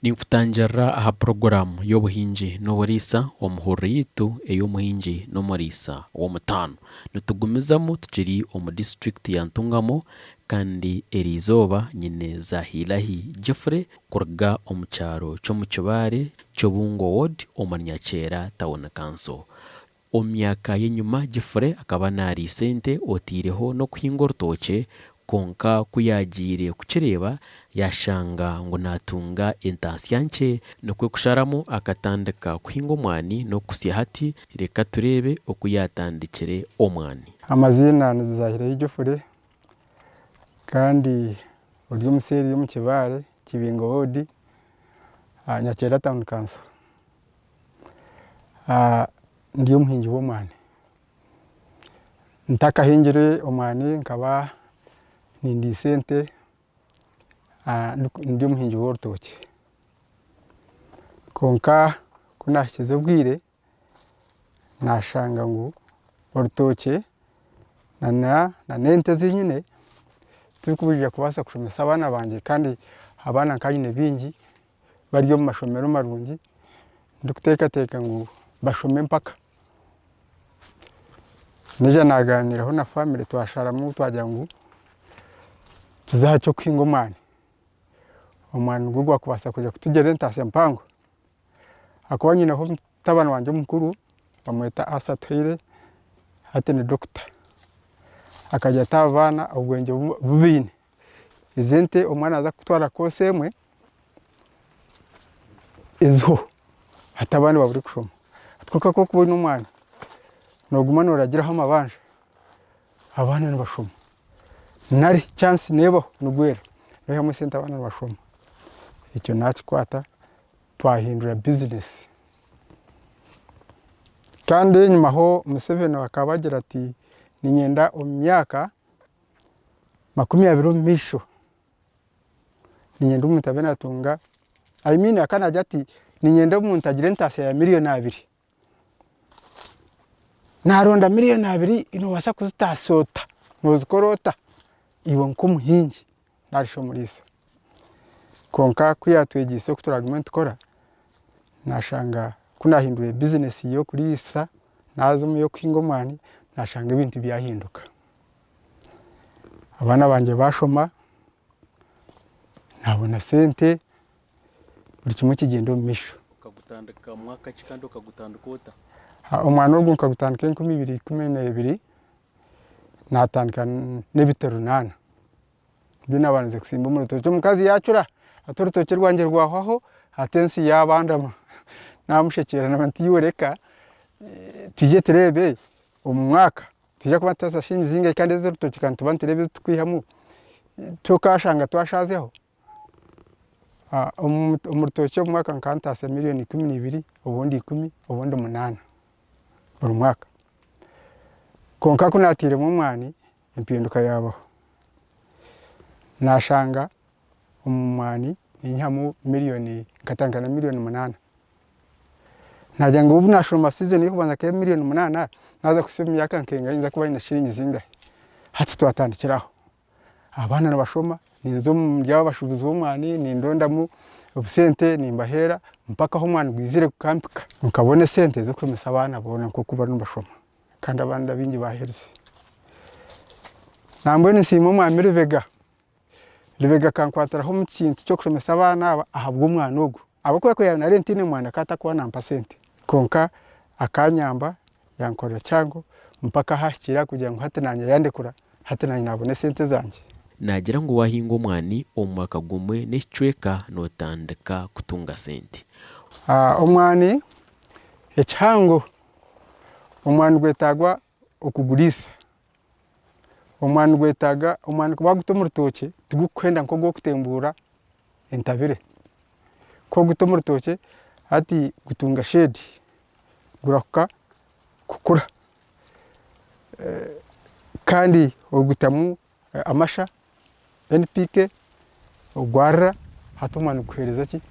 Ninkutangirira aha puroguraamu y'obuhingi n'oburiisa omu hururu yaitu ey'omuhingi n'omuriisa w'omutaano. Nitugumizamu tukiri omu disiturikiti ya Ntungamo kandi eriizooba nyine Zahilahi Geoffrey kuruga omu kyaro ky'omu Kibaare, Kyobungo Ward omuri Nyakyera Town Council. Omu myaka y'enyima Geoffrey akaba naariisa ente otaireho n'okuhinga orutookye kwonka ku yaagiire kukireeba yaashanga ngu naatunga entaasya nkye. Nikwo kusharamu akatandika kuhinga omwani n'okuhitsya hati. Reka tureebe oku yaatandikire omwani. Amaziina ni Zahireyo Geoffrey kandi ori omuseeri y'omu Kibaare, Kibingo ward, Nyakyera town council. Ndi omuhingi w'omwani, ntakahingire omwani nkaba nindiisa ente ndi omuhingi w'orutookye kwonka ku naahikize obwire naashanga ngu orutookye n'ente ezi nyine tibirikwija kubaasa kushomesa abaana bangye kandi abaana nka nyine baingi. bari omu mashomero marungi ndikuteekateeka ngu bashome mpaka. Naija naaganiiraho na famire twasharamu twagira ngu tuze aha ky'okuhinga omwani, omwani nigwo gwakubaasa kwija kutugirira entaasya mpango ahakuba nyineho mutabani wangye omukuru bamweta Asa Atuhaire hati ni doctor, akagira ati aba baana obwengye bu baine Ezi ente omwe naaza kutwara koosi emwe eziho hati abandi babure kushoma. Kwonka ku orikuba oine omwana, nooguma nooragiraho amabanja, abaana nibashoma nari chance neebaho nigwera noihamu esente abaana nibashoma. Ekyo naakikwata twahindura bizinesi. Kandi enyimaho Museveni akaba agira ati niinyenda omu myaka 20 omu maisho niinyenda omuntu abe naatunga I mean akaba naagira ati niinyenda omuntu agire entaasya ya miriyoni abiri. Naaronda miriyoni abiri noobaasa kuzitaasya ota? Noozikora ota? Iwe nk'omuhingi nari shi omuriisa. Kwonka ku yaatwegyeise oku turaagume nitukora, naashanga ku naahindwire bizinesi y'okuriisa naaza omu y'okuhinga omwani, naashanga ebintu byahinduka. Abaana bangye baashoma, naabona sente, buri kimwe kigyenda omu maisho. Okagutandika mwaka ki kandi okagutandika ota? Omwani ogu nkagutandika 2012, naatandika n'ebiti runaana. Nibyo naabandize kutsimba omu rutookye omukazi yaacura ati orutookye rwangye rwahwaho hati ensi yaabandama. Naamushekyerera naamugira nti iwe reka twije tureebe omu mwaka Nitwija kuba nitukozesa shilingi zingahi kandi ez'orutookye kandi nituba nitureeba ezi turikwihamu tukashanga twashazyeho. Omu rutookye omu mwaka nkaba ntaasya miriyoni 12 obundi ikumi obundi munaana buri mwaka. Kwonka ku naatairemu omwani empinduka yaabaho, naashanga omu mwani ninyihamu miriyoni nkatandika na miriyoni munaana. Naagira ngu obu naashoroma sizoni y'okubanza nka miriyoni munaana, naaza kuhitsya omu myaka nk'engahi ninza kuba nyine shiringi zingahi? Hati twatandikira aho. Abaana nibashoma, ninza omuri abo abashuubuzi b'omwani nindondamu obusente nimbaheera mpaka ahu omwani gwizire gukampika. Nkabona esente z'okushomesa abaana boona nk'oku bariyo nibashoma kandi abandi abaingi baaherize. Nambwenu nsiima omwami Rubega. Rubega akankwatiraho omu kintu ky'okushomesa abaana aba ahabw'omwana ogu ahabw'okuba ku yaabaire ntaine mwana akaba atakuba nampa sente kwonka akanyamba yankorera kihango mpaka ahu ahikire aha kugira ngu hati naanye yandekura hati naanye naabona esente zangye. Naagira ngu waahinga omwani omu mwaka gumwe n'ekicweka nootandika kutunga sente. Omwani ekihango, omwani nigwetaagwa okuguriisa. Omwani nigwetaaga, omwani waaguta omu rutookye tigukuhenda nk'ogw'okutembuura entabire. Ku orikuguta omu rutookye hati gutunga shade gurahuka kukura kandi ogutamu amasha NPK ogwarira hati omwani gukuheereza ki?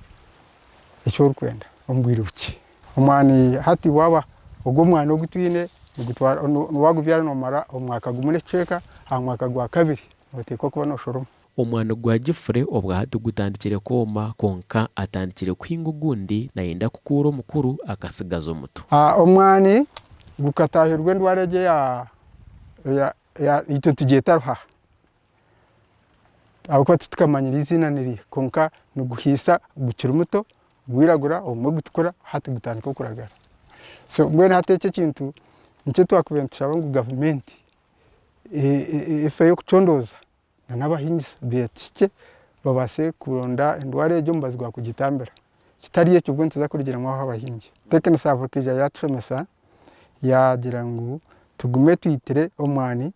Eki orikwenda omu bwire bukye. Omwani hati waaba ogwo omwani ogu twine nigutwara waagubyara noomara omwaka gumwe n'ekicweka, aha mwaka gwa kabiri nooteekwa kuba nooshoroma. Omwani gwa Geoffrey obwahati gutandikire kwoma kwonka atandikire kuhinga ogundi nayenda kukuura omukuru akasigaza omuto. Omwani gukatahirwa endwara egyo eya itwe nitugyeta ruhaha ahabw'okuba titukamanyire eiziina niriiha kwonka niguhiisa gukiri muto gwiragura obumwe gutukura hati gutandika okuragara. So mbwenu hati eki ekintu nikyo twakubaire nitushaba ngu gavumenti efeyo kucondooza na n'abahingisa beetuhikye babaase kuronda endwara egyo omubazi gwa kugitambira. Kitari ekyo bwo nituza kurugiramu aho abahingi. Techniserve ekaija yaatushomesa yaagira ngu tugume twitire omwani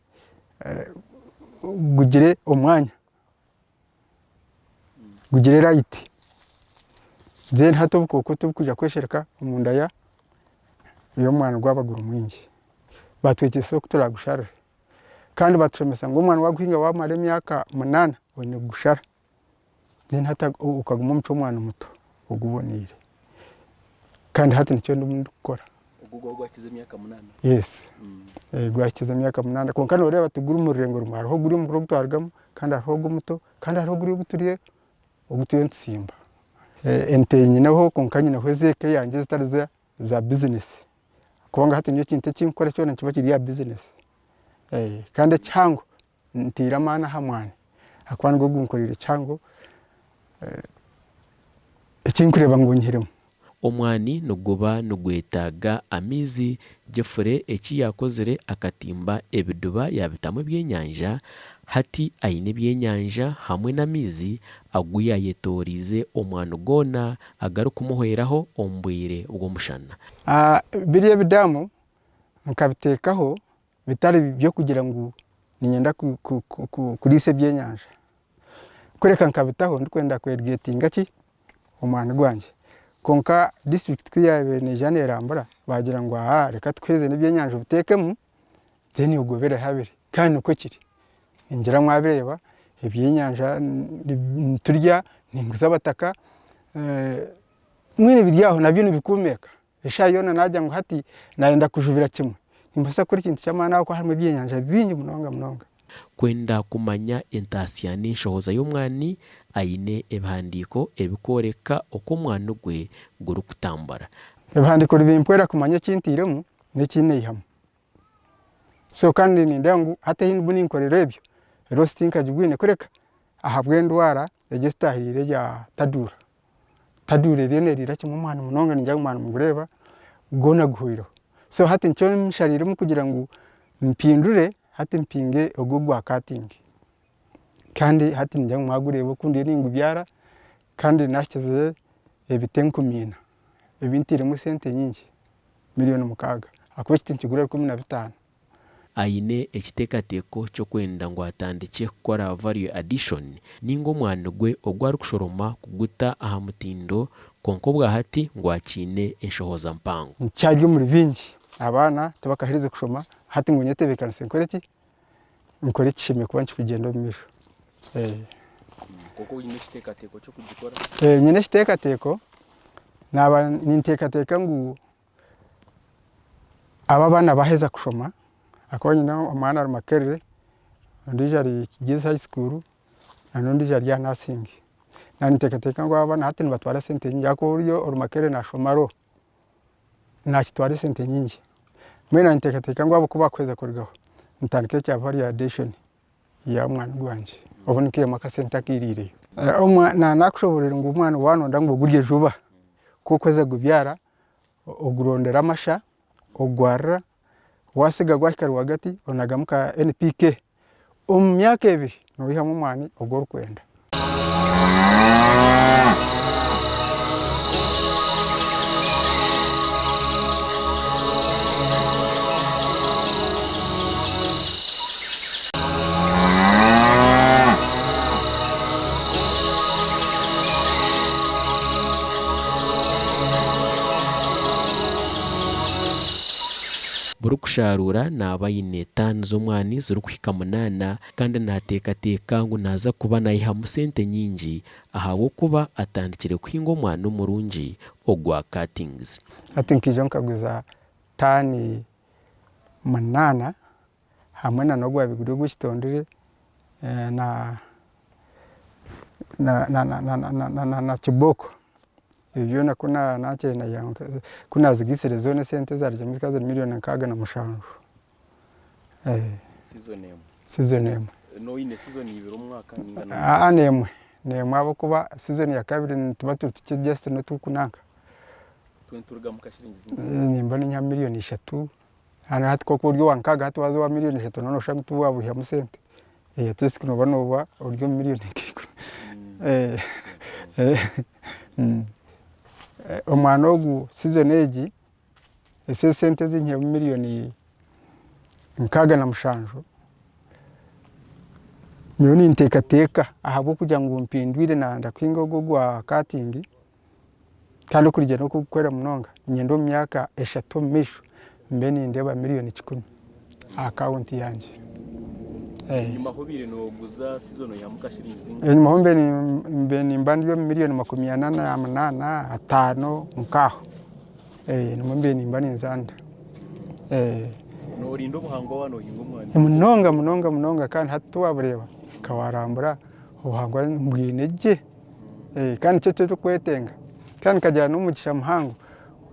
gugire omwanya, gugire light then hati obukooko tibukwija kweshereka omunda y'omwani gwaba guri mwingi. Batwegyesa oku turaagusharire kandi batushomesa ngu omwani waaguhinga waamara emyaka munaana oine kugushara then hati okaguma omucwe omwani muto oguboneire kandi hati nikyo ndimu ndikukora. Ogwo gwaba gwakiza emyaka munaana? Yes, gwakiza emyaka munaana kwonka nooreeba tiguri omu rurengo rumwe hariho oguri omukuru ogu twarugamu kandi hariho ogu omuto kandi hariho guri ogu turiyo ogu turiyo nitusimba. Ente nyineho kwonka nyineho ez'eka eyangye ezitari za bizinesi. Kubanga hati nyowe ekintu eki nkukora kyona nikiba kiri aha bizinesi kandi ekihango ntaire amaani aha mwani ahakuba nigwo gunkoreire kihango eki nkureeba ngu nyihiremu. Omwani niguba nigwetaaga amaizi. Jefure eki yaakozire akatimba ebiduba yaabitamu ebyenyanja. Hati aine ebyenyanja hamwe n'amaizi agu yaayetooriize omwani gwona agarikumuhweraho omu bwire bw'omushana. Biri ebidaamu nkabiteekaho bitari by'okugira ngu niinyenda kuriisa ebyenyanja, kureka nkabitaho ndikwenda kwerigetinga ki omwani gwangye. Kwonka disiturikiti ku yaabaire neija neerambura baagira ngu aa reka tukuheereze n'ebyenyanja obiteekemu then ogobere habiri kandi nikwo kiri. Ningira mwabireeba ebyenyanja niturya, ninguza abataka, mbwenu biri aho nabyo nibikuumeeka. Eshaaha yoona naagira ngu hati naayenda kujubira kimwe, nimbaasa kukora ekintu ky'amaani ahabw'okuba harimu ebyenyanja bingi munonga munonga. Kwenda kumanya entaasya n'enshohoza y'omwani, aine ebihandiiko ebikworeka oku omwani gwe gurikutambura. Ebihandiiko nibimpwera kumanya eki ntairemu n'eki naihamu. So kandi nindeeba ngu hati ahu ndimu ninkorera ebyo, loss tinkagibwine kureka ahabw'endwara egi ezitahiriire eya taduura. Taduura eriyo neriira kimwe omwani munonga ningira ngu mwaba nimugureeba gwona guhwireho. So hati nikyo nshariiremu kugira ngu mpindure hati mpinge ogu ogwa cutting kandi hati ningira ngu mwagureeba oku ndiyo ningubyara kandi nahikize ebiti enkumi ina ebi ntairemu esente nyingi miriyoni mukaaga ahakuba ekiti nikigura 15,000. Aine ekiteekateeko ky'okwenda ngu atandikye kukora value addition ninga omwani gwe ogu arikushoroma kuguta aha mutindo kwonka obwahati ngu akiine enshohoza mpango. Nkyari omuri bingi, abaana tibakaherize kushoma hati ngu nyetebeekanise nkore ki? Nkore ekishemereire kuba nikikugyenda omu maisho. Kwonka oine ekiteekateeko ky'okugikora? Nyine ekiteekateeko, naaba ninteekateeka ngu Abo abaana baaheza kushoma, ahakuba nyine omwana ari Makerere, ondiijo ari Kigezi high school na n'ondiijo ari aha nursing. Naaba ninteekateeka ngu abo abaana hati nibatwara esente nyingi ahakuba oriya ori Makerere naashoma law, naakitwara esente nyingi. Mbwenu naaba ninteekateeka ngu abo ku baakuheza kurugaho, ntandike ekya value addition y'omwani gwangye, obundi nkaihemu akasente akairiireyo. Naakushoboororera ngu omwani waaba nooyenda ngu ogurye juba, ku orikuheza kugubyara, ogurondera amasha, ogwarira, waasiga gwahika rwagati onagamu ka NPK, omu myaka ebiri noihamu omwani ogu orikwenda. Burikusharuura naaba aine taani z'omwani zirikuhika munaana kandi naateekateeka ngu naaza kuba naihamu sente nyingi ahabw'okuba atandikire kuhinga omwani omurungi ogwa cuttings. Hati nkaija nkaguza taani munaana hamwe na n'ogwabaire guri ogw'ekitondire na. na kibooko. Ebyo byona ku ku naazigaitsire zoona esente ezaarugiremu zikaba ziri miriyoni 67. Sizoni emwe. N'emwe, n'emwe ahabw'okuba sizoni ya kabiri nituba turi tukye just n'oturikunanka. Nimba ninyihamu miriyoni 3, hati ku orikuba ori owa nkaaga hati waaza owa miriyoni 3 nooba nooshusha ngu tiwaabiihamu sente. At least nooba nooba ori omu miriyoni nka ikumi. Omwana ogu sizoni egi, ezi esente ezi nyihiremu miriyoni 67, nyowe ninteekateeka ahabw'okugira ngu mpindwire nayenda kuhinga ogu ogwa katingi, kandi okurugiirira n'oku gurikwera munonga, niinyenda omu myaka 3 omu maisho mbe nindeeba miriyoni 100 aha akawunti yangye. Enyimaho obaire nooguza sizoni oihamu ka shiringi zingahi? Enyimaho mbaire nimba ndi omu miriyoni 48, 50 nk'aho. Nimwo mbaire nimba ninzanda. Noorinda obuhangwa waaba noohinga omwani? Munonga munonga munonga kandi hati tiwabureeba nka waarambura obuhangwa mbwine gye. Kandi nikyo turikwetenga kandi nkagira n'omugisha muhango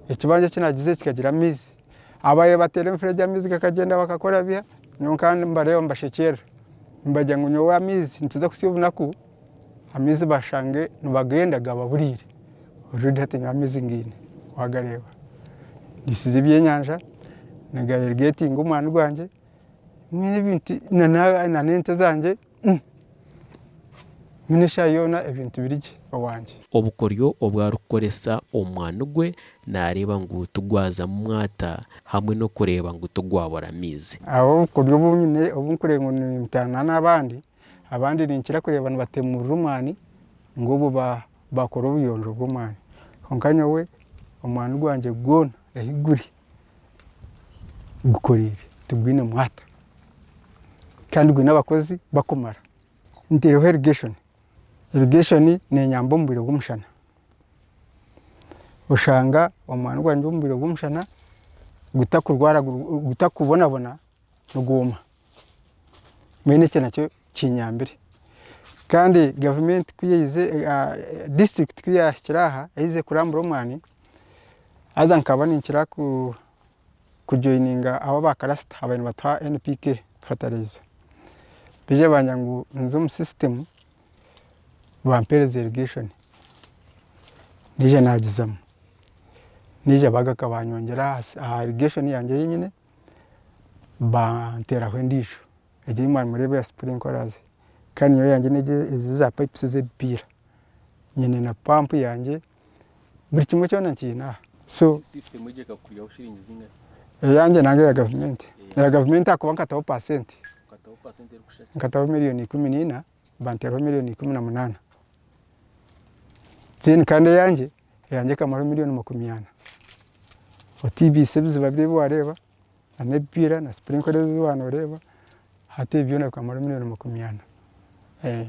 ekibanja eki naagizire kikagira amaizi, ababaire bateera emifuregye amaizi gakagyenda bakakora biha, nyowe nkaba nimbareeba mbashekyerera nimbagira ngu nyowe amaizi nituza kuhitsya obunaku amaizi bashange nibagenda gababuriire, already hati nyowe amaizi ngaine wagareeba, ndisize ebyenyanja niga irrigatinga omwani gwangye mbwenu ebintu na n'ente zangye. Nyine eshaaha yoona ebintu biri gye owangye. Obukoryo obu arikukoresa omwani gwe naareeba ngu tigwazamu mwata hamwe n'okureeba ngu tigwabura maizi. Obukoryo obu nyine obu nkureeba ngu nimpikaana n'abandi, abandi ninkira kureeba nibatemurura omwani ngu obwo bakora obuyonjo bw'omwani. Kwonka nyowe omwani gwangye gwona ahi guri gukoriire tigwine mwata kandi gwine abakozi bakumara. Ntaireho irrigation, irrigation nenyamba omu bwire bw'omushana, oshanga omwani gwangye omu bwire bw'omushana gutakurwara gutakubonabona nigwoma, mbwenu ekyo nakyo kinyambire. Kandi gavumenti ku yaizire, disiturikiti ku yaahikire aha eizire kurambura omwani, haza nkaba ninkira kujoyininga abo aba karasita ababaire nibatuha NPK fertilizer, baija bangira ngu nze omu sisitemu bampereze irrigation, naija naagizamu, naija baagaruka banyongyera aha irrigation yangye ei nyine, banteeraho endiijo. Egyo ei mwarimureeba eya sprinkler's kandi nyowe eyangye n'egi ezi za pipes ez'ebipiira. Nyine na pampu yangye, buri kimwe kyona nkiine aha. So System egyo ekakwihaho shiringi zingahi? eyangye nanga eya gavumenti? Eya gavumenti ahakuba nkataho paasenti, Okataho paasenti erikushusha ki? nkataho miriyoni 14, banteeraho miriyoni 18. Then kandi eyangye, eyangye ekamaraho miriyoni 40. Otibiise ebiziba biri ebi waareeba. na n'ebipiira na sprinkler ezi waaba nooreeba, hati ebi byona bikamara miriyoni 40.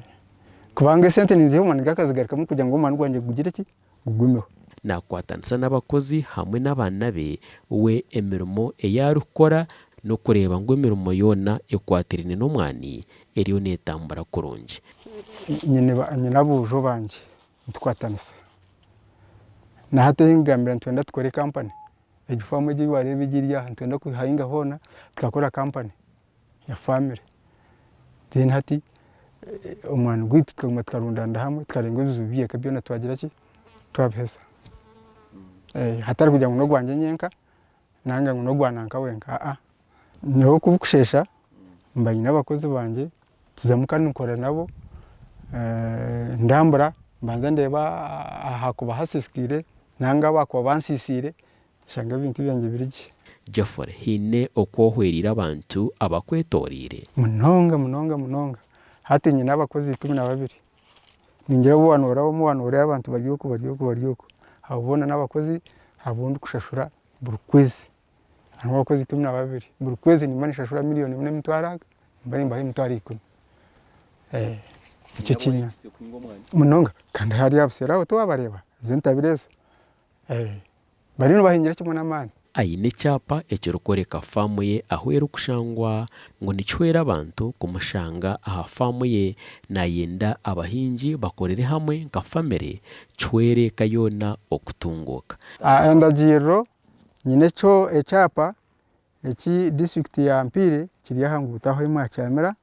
Kubanga esente ninziiha omu maani g'akazigarukamu kugira ngu omwani gwangye gugire ki? Gugumeho. Naakwatanisa n'abakozi hamwe n'abaana be we emirimo ei arikukora n'okureeba ngu emirimo yoona ekwatiraine n'omwani eriyo neetambura kurungi. Nyine aboojo bangye nitukwatanisa. Na hati ei nkugambira nitwenda tukore kampani. Egi faamu egi ei waareeba egi eri aha nitwenda kugihainga hoona tukakora kampani ya famire. Then hati omwani gwaitu tukaguma tukarundaanira hamwe tukareeba ngu ebizibu by'eka byona twagira ki, twabiheza. Hatari kugira ngu n'ogwangye nyenka nanga ngu n'ogwa nanka wenka aa. Nyowe ku burikusheesha mba nyine abakozi bangye tuzamu kandi nkora nabo, ndambura mbanza ndeeba ahakuba hasiisikaire nanga abakuba bansiisiire nshanga ebintu byangye biri gye. Geoffrey haine oku ohwereire abantu abakwetoreire? Munonga munonga munonga. Hati nyine abakozi 12. Ningira obu waaba nooraba nooreeba abantu bari oku bari oku bari oku, abo boona n'abakozi abu ndikushashura buri kwezi. Harimu abakozi 12, buri kwezi nimba ninshashura miriyoni emwe n'emitwaro aga, nimba nimbaha emitwaro 10. Nikyo kinyamba munonga kandi hariya buseeri aho tiwabareeba, ezo entabire ezo, bariyo nibahingira kimwe n'amaani. Aine ekyapa ekirikworeka faamu ye ahu erikushangwa ngu nikihwera abantu kumushanga aha faamu ye. Nayenda abahingi bakorere hamwe nka famire kihwere eka yoona okutunguuka. Endagiriro, Nyine ekyapa eki disiturikiti yampaire kiri aha nguuto ahu mwakyamira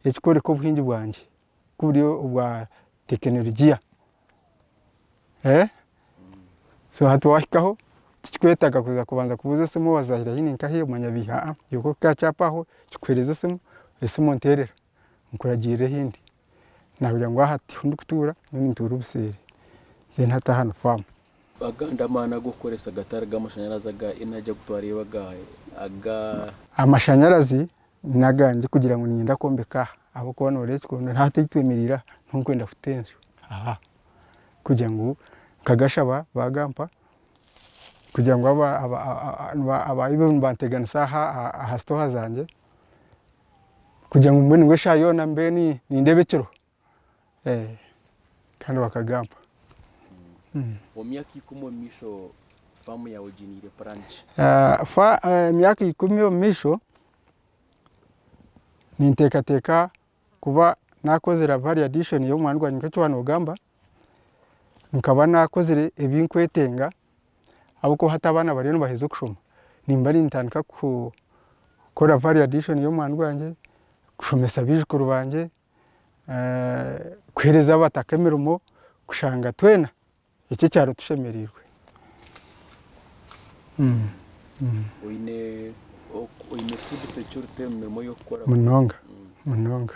ekikworeka obuhingi bwangye ku buri obwa tekinologiya. So hati wahikaho tikikwetaaga kuza kubanza kubuuza esimu owazahire haihi ninkahi omanya biiha aa iwe ku orikuhika aha kyapa aho kikuheereza esimu, esimu onteerera nkuragiirire ahu ndi. Naagira ngu aha tiho ndikutuura nyowe nintuura obuseeri then hati aha ni faamu. Agandi amaani ag'okukoresa gatari g'amashanyarazi aga energy agu twareeba aga. Amashanyarazi n'agangye kugira ngu niinyenda kwombeka aha ahabw'okuba nooreeba ekikondo hati ahu twemereire aha niho ndikwenda kuta enju aha kugira ngu nkagashaba baagampa kugira ngu aba nibanteganisa aha aha sitooha zangye kugira ngu mbwenu ngu eshaaha yoona mbe nindeeba ekiro kandi bakagampa. Omu myaka ikumi omu maisho faamu yaawe ogiiniire puraani ki? Emyaka ikumi omu maisho ninteekateeka kuba naakozire value addition y'omwani gwangye nk'eki waaba noogamba, nkaba naakozire ebi nkwetenga ahabw'okuba hati abaana bariyo nibaheza kushoma, nimba nintandika kukora value addition y'omwani gwangye, kushomesa baijukuru bangye, kuheereza abataka emirimo kushanga twena eki ekyaro tushemereirwe. Oine oine food security omu mirimo ei orikukora? Munonga munonga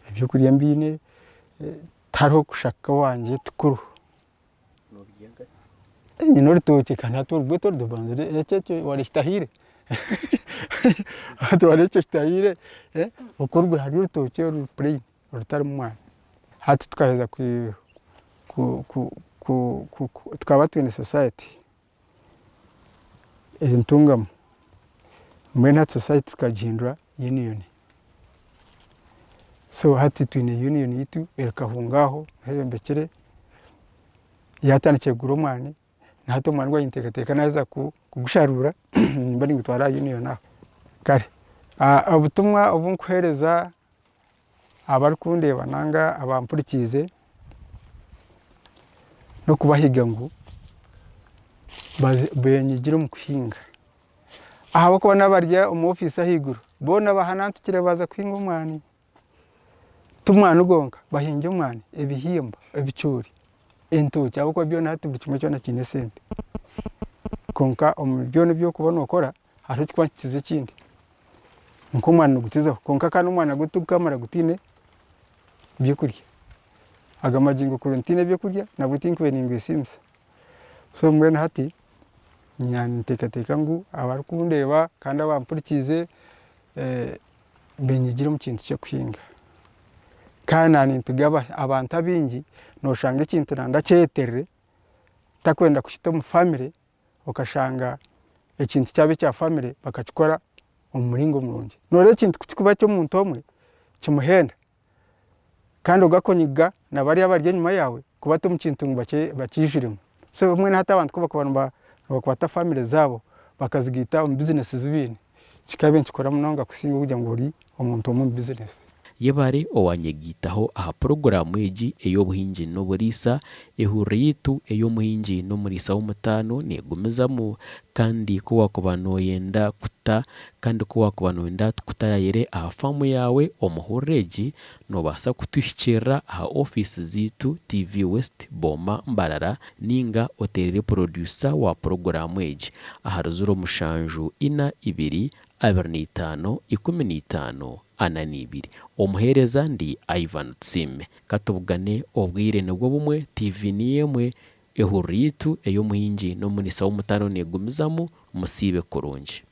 ebyokurya mbiine tihariho kushaka owangye tikuriho. Nyine orutookye kandi hati orugwete orubanzire eki ekyo wareeba kitahiire hati wareeba ekyo kitahiire oku orugura hariyo orutookye oruri plain orutarimu mwani. Hati tukaheza tukaba twine society eri Ntungamo mbwenu hati society tukagihindura union. So hati twine union yaitu eri Kahunga aho niho eyombekire yatandikire kugura omwani na hati omwani gwangye ninteekateeka naheza kugusharuura nimba ningutwara aha union aho. Kare obutumwa obu nkuheereza abarikundeeba nanga abampurikiize n'okubahiga ngu benyigire omu kuhinga ahabw'okuba n'abari omu ofiisi ahaiguru boona bahanantukire baaza kuhinga omwani. Ti mwani gwonka, bahinga omwani, ebihimba, ebicoori, entookye ahabw'okuba byona hati buri kimwe kyona kiine esente. Kwonka omuri byona ebi orikuba nookora hariho ekirikuba nikikiza ekindi. Nk'omwani nigukizaho kwonka kandi omwani nagwo tigukamara gutaine byokurya. Aga magingo kurora ntaine ebyokurya nabwo tinkubaire ningwesiimisa. So mbwenu hati ninteekateeka ngu abarikundeeba kandi abampurikiize benyigire omu kintu ky'okuhinga. Kandi naanye nimpiga abantu abaingi noshanga ekintu nanda akyeyeterere takwenda kukita omu famire okashanga ekintu kyaba ekya famire bakakikora omu muringo murungi. Noreeba ekintu kukikuba eky'omuntu omwe kimuhenda kandi ogwo akunyiga na bariya abari enyima yaawe kubata omu kintu ngu bakiijuremu. So mbwenu hati abantu kubakuba nibakwata famire zaabo bakazigaita omu bizinesi ezi baine, kikaba nikikora munonga kusinga okugira ngu ori omuntu omwe omu bizinesi. Yebare owaanyegaitaho aha puroguraamu egi ey'obuhingi n'oburiisa, ehurire yaitu ey'omuhingi n'omuriisa w'omutaano neegumizamu kandi ku waakuba nooyenda kuta Kandi ku waakuba nooyenda tukutayaayire aha faamu yaawe omu hurire egi, noobaasa kutuhikiirira aha ofiisi zaitu TV West, Booma, Mbarara, nainga oteerere purodyusa wa puroguraamu egi ahari ziro mushanju ina ibiri 25 15 42. Omuheereza ndi Ivan Tusiime. Ka tubugane obwire nibwo bumwe, TV niyo emwe, ehurire yaitu ey'omuhingi n'omuriisa w'omutaano neegumizamu, musiibe kurungi.